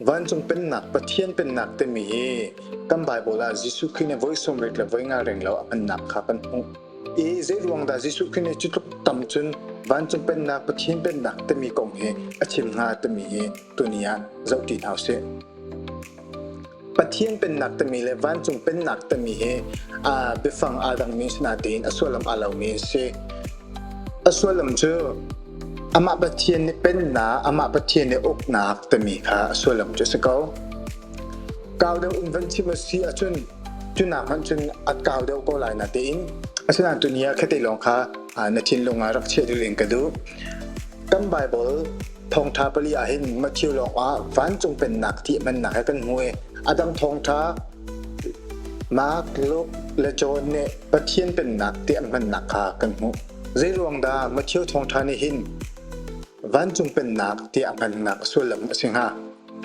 Vancung Pennak, Pathian Pennak timi hi kan Baibal ah Jesuh Khrih nih voi 70 le voi nga reng lo a hmannak kha kan hmuh. I zei ruang dah Jesuh Khrih nih cu tluk tam cun Vancung Pennak, Pathian Pennak timi kong hi a chim hnga timi hi tuni ah zoh ti hna usih. Pathian Pennak timi le Vancung Pennak timi hi biafang aa dangmi si natein a sullam aa lomi a si. A sullam cu amah Pathian nih pennak, amah Pathian nih uknak timi kha a sullam cu a si ko. Kau deuh in van chim a si ahcun cunak hmanh cun a kau deuh ko lai natein asinain tuni ah khate lawng kha na thinlung ah rak chiah dil in ka duh. Kan Baibal thawngṭha pali ah hin Matthew lawng ah vancung pennak ti hmannak he kan hmu i a dang thawngṭha Mark, Luke le John nih Pathian pennak ti an hmannak kha kan hmuh. Zei ruang dah Matthew thawngṭha nih hin vancung pennak ti a hmannak sullam a si hnga?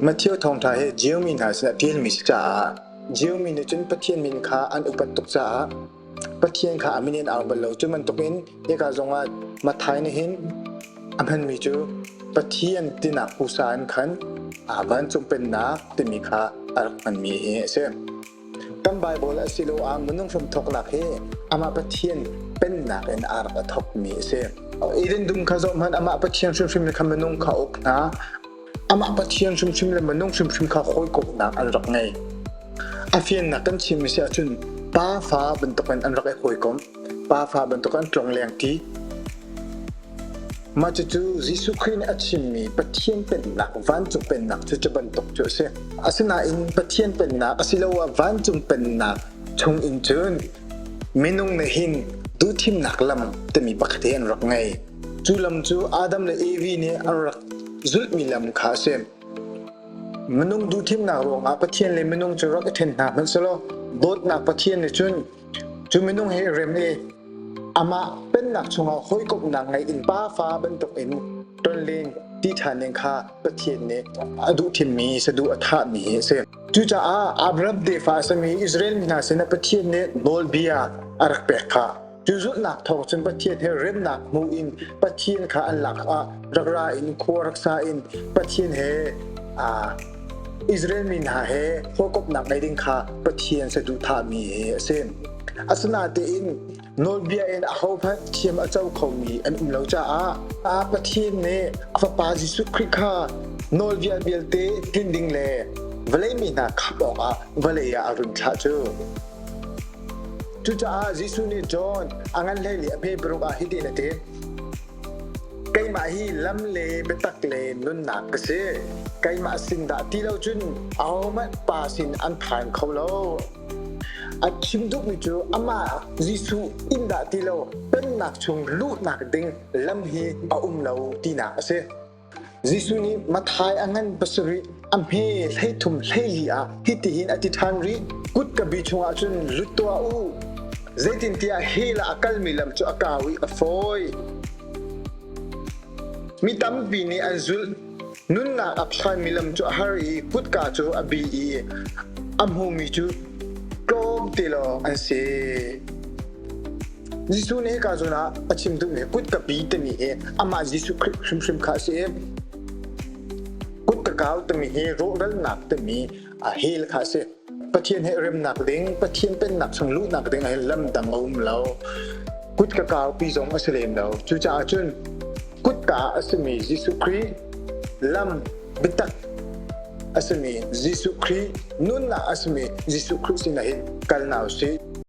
Matthew thawngṭha hi Jew mi hna sinah ṭialmi si caah Jew mi nih cun Pathian min kha an upat tuk caah Pathian kha a min in au bal lo. Cu bantukin hika zongah Matthai nih hin a hmanmi cu Pathian tinak pusa in khan vancung pennak timi kha a rak hmanmi hi a si. Kan Baibal asiloah minung hramthawknak hi amah Pathian pennak in aa rak a thawkmi a si. Eden dum kha zoh hmanh amah Pathian hrimhrim nih khan minung kha a uk hna. Amah Pathian hrimhrim le minung hrimhrim kha hawikomhnak an rak ngei. A fiannak kan chim a si ahcun pa fa bantukin an rak i hawikom. Pa fa bantuk an tlongleng ṭi. Mah cucu Jesuh Khrih nih a chimmi Pathian Pennak, vancung Pennak cu cu bantuk cu a si. Asinain Pathian Pennak asiloah vancung Pennak chung in cun minung nih hin duhthimnak lam timi pakhat hi an rak ngei. Cu lam cu Adam le Evi nih an rak zulhmi lam kha a si. Minung duhthimnak ruangah Pathian le minung cu rak i ṭhen hna hmanhsehlaw dawtnak Pathian nih cun Cu minung hi rem i amah pennak chungah hawikomhnak ngei in pafa bantukin tonlen ti ṭhan ding kha Pathian nih a duh thimmi saduh a thahmi hi a si. Cucaah Abraham tefa a simi Israel mi hna sinah Pathian nih nawlbia a rak pek kha. Cu zulhnak thawng cun Pathian he remnak hmu in Pathian kha an lak ah rak ra in khua rak sa in Pathian he Israel mi hna he hawikomhnak ngei ding kha Pathian saduhthahmi hi a si. Asinain nawlbia in ahohmanh thiam a co khomi an um lo caah Pathian nih a Fapa Jesuh Khrih kha nawlbia vialte tlinh ding le vawlei mi hna khamh awkah vawlei ah a run thlah cu. Cucaah Jesuh nih John a ngan hlei le a hme paruk ah hitin a ti. Keimah hi lam le biatak le nunnak ka si. Keimah sin dah ti lo cun ahohmanh Pa sin an phan kho lo. A chim duhmi cu amah Jesuh inn dah ti lo pennak chung luhnak ding lam hi a um lo tinak a si. Jesuh nih Matthai a ngan pasarih a hme 13 hleili ah hitihin a ti ṭhan rih, Kutka bi chungah cun lut tuah u. Zeitintiah hell ah a kalmi lam cu a kau i a fawi. Mi tampi nih an zulh. Nunnak a phanmi lam cu a har i kutka cu a bi i a hmumi cu tlawmte lawng an si. Jesuh nih hika zawn ah a chim duhmi kutka bi timi hi amah Jesuh Khrih hrimhrim kha a si i kutka kau timi hi rawhralnak timi a hell kha a si. Pathian he remnak ding, Pathian pennak chung luhnak ding ah hin lam dang a um lo. Kutka kaupi zong a si lem lo. Cucaah cun kutka a simi Jesuh Khrih lam biatak a simi Jesuh Khrih nunnak a simi Jesuh Khrih sinah hin kal hna usih.